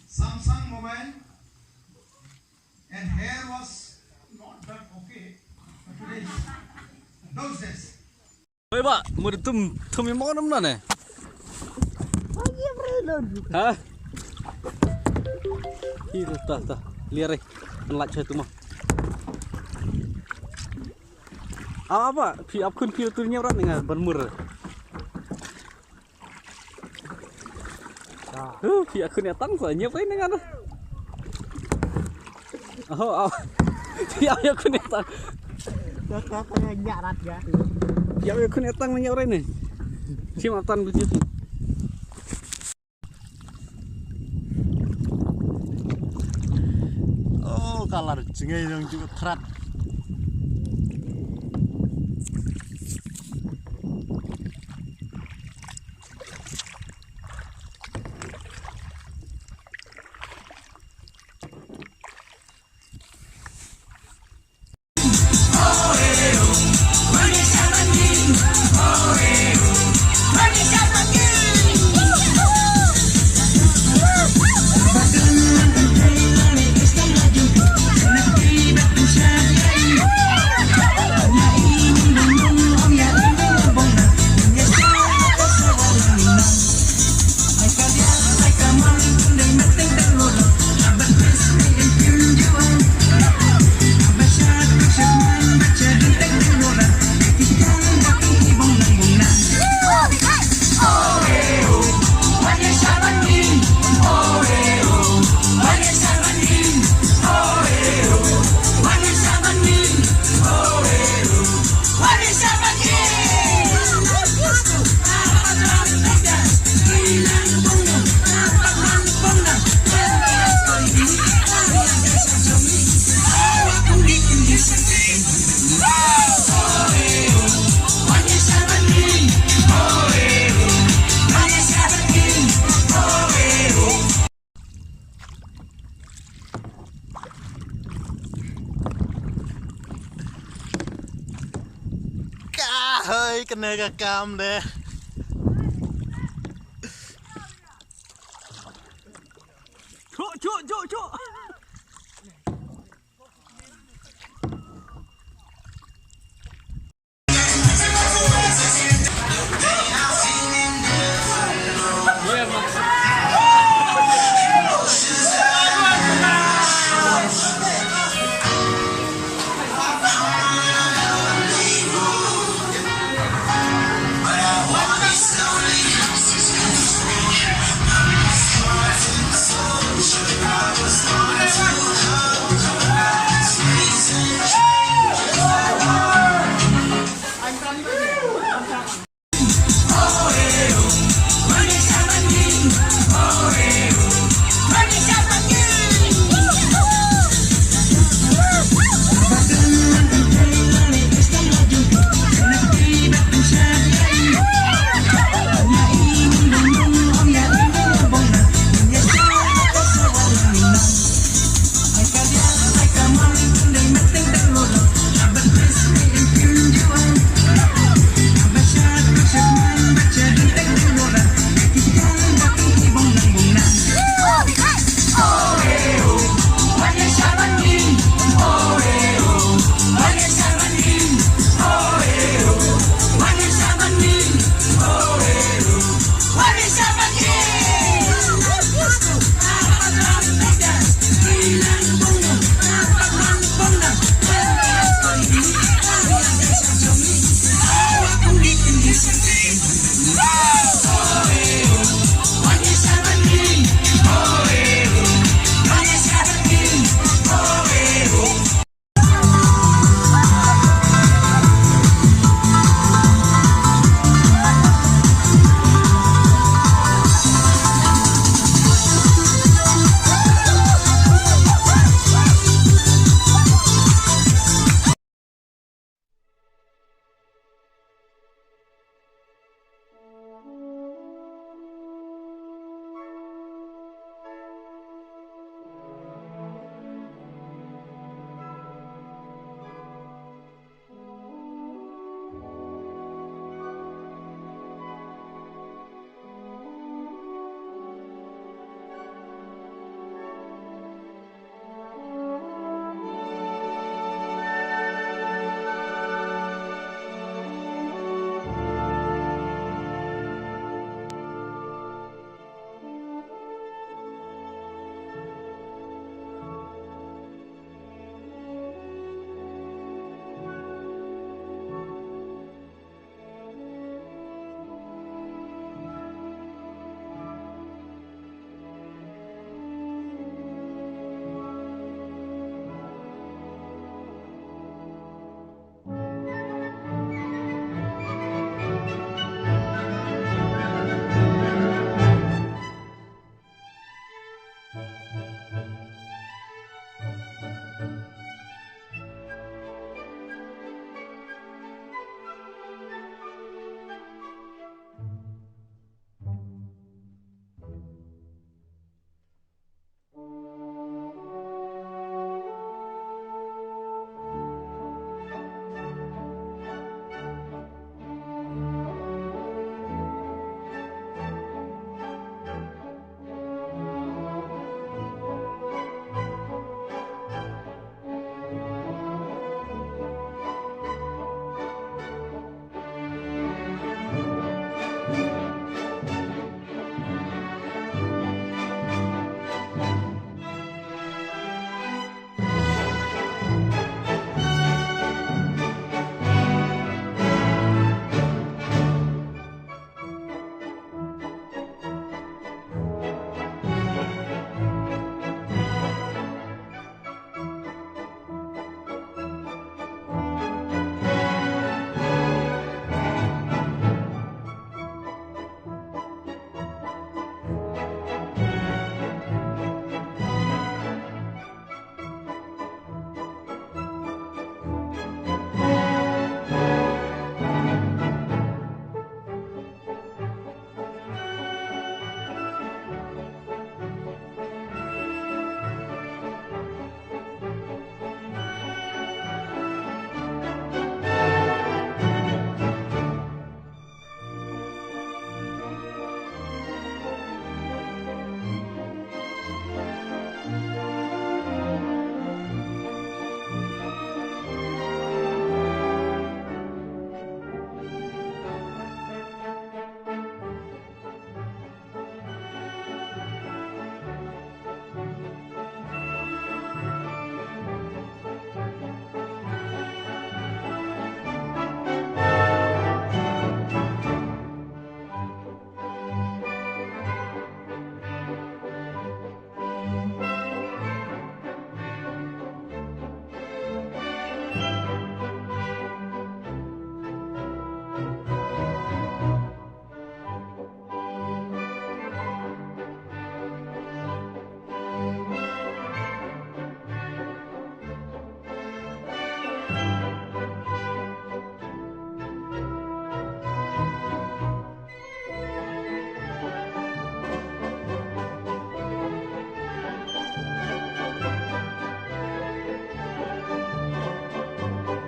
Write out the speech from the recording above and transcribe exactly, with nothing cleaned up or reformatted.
Samsung mobile and hair was not that okay. Those days. Oi ba, mur tum tum i mon nam na ne. Ha? Hi ta ta. Liare. Nlak chai tu ma. Apa? Phi ap khun phi tu nyap rat nga ban mur. Huh, phi ap khun ya tang sa nyap rai nga. Oh, oh. Phi ap ya khun ya tang. Ka ka ka nya rat ga. Phi ap ya khun ya tang nyap rai ne. Phi ap tang phi. Oh, kalar jngai dong ju thrat. Ka hoi kena ka kam de. Chuk, chuk, chuk, chuk.